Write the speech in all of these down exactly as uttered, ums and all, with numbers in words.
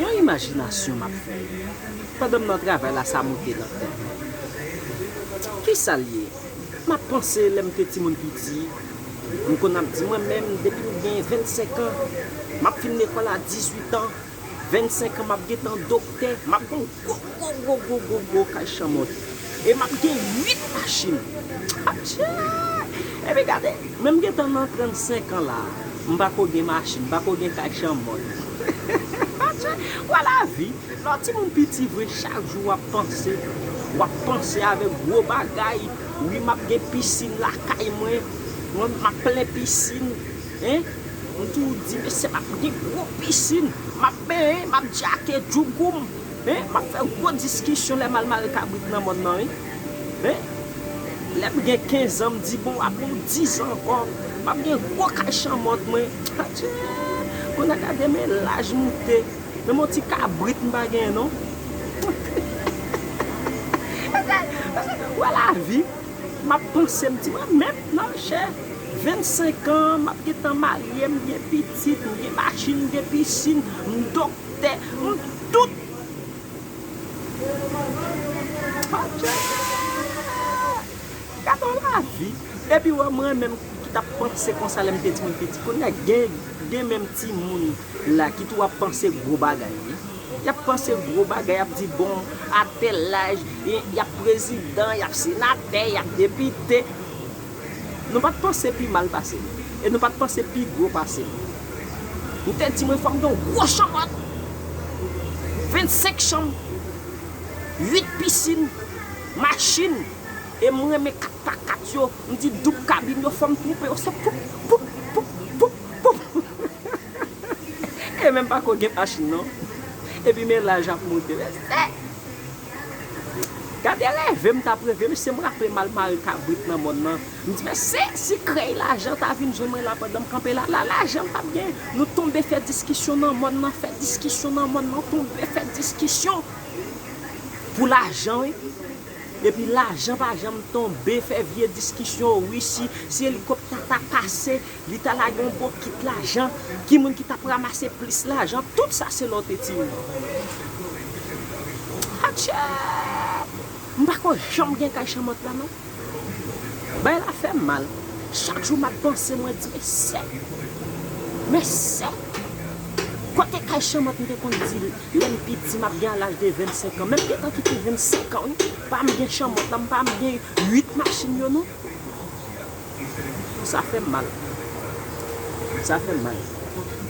Yon imajinasyon m ap fè. Pandan m nan travay la, sa moute nan tèt mwen. Kisa l ye? M ap panse lè m te timoun piti, m konn ap di mwen menm, depi m gen vennsenk an, m ap fin lekòl a dizuit an, vennsenk an, m ap gentan doktè, m ap gen yon gwo, gwo, gwo, gwo, gwo, gwo kay chanmòt. E m ap gen uit machin. Atchè! Epi gade, menm gentan nan trannsenk an la, m pako gen machin, m pako gen kay chanmòt. Atchè! Wè lavi! Lè w timoun piti vre, chak jou w ap panse, w ap panse avèk gwo bagay. Wi, m ap gen pisin lakay mwen, mwen, m ap plen pisin. Hein? M toujou di, mesye, m ap gen gwo pisin, m ap benyen, m ap djake djougoum, hein? M ap fè gwo diskisyon lè m al mare kabrit nan mòn nan, wi. Hein? Lè m gen kenz an, m di, bon, ap gen diz an ankò, m ap gen gwo kay chanmòt mwen. Atchè! Kounye a gade men laj moute. Menm yon ti kabrit m pa genyen non. Wè lavi, m ap panse, m di mwen menm nan chè, vennsenk an, m ap gentan marye, m gen pitit, m gen machin, m gen pisin, m doktè, m tout. Atchè! Gade yon lavi. Epi wè mwen menm ki t ap panse konsa lè m te timoun piti. Kounye a gen, gen menm timoun la ki tou ap panse gwo bagay, wi. Y ap panse gwo bagay, y ap di, bon, a tèl laj, y, y ap prezidan, y ap senatè, y ap depite. Nou pa t panse pi mal pase m. E nou pa t panse pi gwo pase m. M te di mwen fò m gen yon gwo chanmòt. Vennsenk chanm, uit pisin, machin. E m renmen kat pa kat yo. M di doub kabin yo, fò m twoupe yo. Se poup, poup, poup, poup, poup. E menm pako gen machin non. Epi men laj ap moute. Mesye! Gade reve m t ap reve, mesye, m raple m al mare kabrit nan mòn nan. M di, mesye, si krèy lajan ta vin jwenn mwen la pandan m kanpe la, la, lajan m t ap gen. Nou tonbe fè diskisyon nan mòn nan, fè diskisyon nan mòn nan, tonbe fè diskisyon pou lajan, wi. Epi lajan pa janm tonbe, fè vye diskisyon, wi, si, si elikoptè ta pase, li ta lage yon bokit lajan, ki moun ki t ap ranmase plis lajan, tout sa se lè w te timoun. Atchè! M pako janm gen kay chanmòt la non. Bagay la fè m mal. Chak jou m ap panse, mwen di, mesye, mesye, kote kay chanmòt m te konn di lè m piti m ap gen a laj de vennsenk an. Menm gentan kite vennsenk an, wi. Pa m gen chanmòt la, m pa m gen uit machin yo non. Sa fè m mal. Sa fè m mal.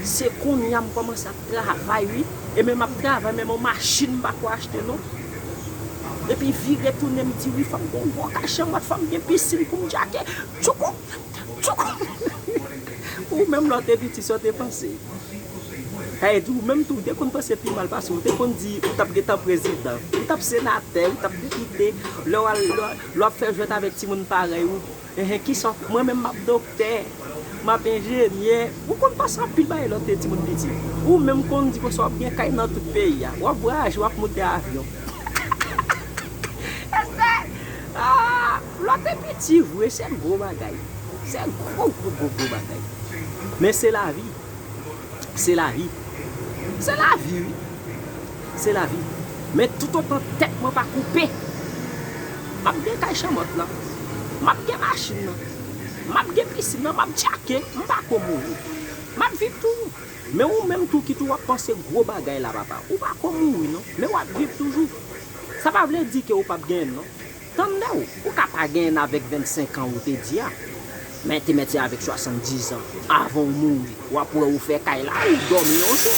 Se kounye a m kòmanse ap travay, wi. E menm ap travay, menm yon machin m pako achte non. Epi vire tounen m di, wi, fò m gen yon gwo kay chanmòt, fò m gen pisin pou m djake. Tchoukou! Tchoukou! Ou menm lè w te piti, sa w te panse? Sa vle di, ou menm tou, ou te konn panse pi mal pase m. Ou te konn di, ou t ap gentan prezidan, ou t ap senatè, ou t ap depite. Lè w al, lè w, lè w ap fè jwèt avèk timoun parèy ou, enhen, kisa w, mwen menm m ap doktè, m ap enjenyè. Ou konn panse anpil bagay lè w te timoun piti. Ou menm konn di konsa w ap gen kay nan tout peyi a. W ap vwayaje, w ap moute avyon. Mesye, ah, lè w te piti vre, se gwo bagay. Se gwo, gwo, gwo, gwo bagay. Men se lavi. Se lavi. Se lavi, wi. Se lavi. Men toutotan tèt mwen pa koupe, m ap gen kay chanmòt lan. M ap gen machin nan. M ap gen pisin nan. M ap djake. M pako mouri. M ap viv toujou. Men ou menm tou ki tou w ap panse gwo bagay la, papa. Ou pako mouri, non. Men w ap viv toujou. Sa pa vle di ke ou p ap genyen l, non. Tande w, ou ka pa genyen l avèk vennsenk an ou te di a. Men te mèt se avèk swasanndizan, avan w mouri, w ap wè ou fè kay la, ou dòmi yon jou.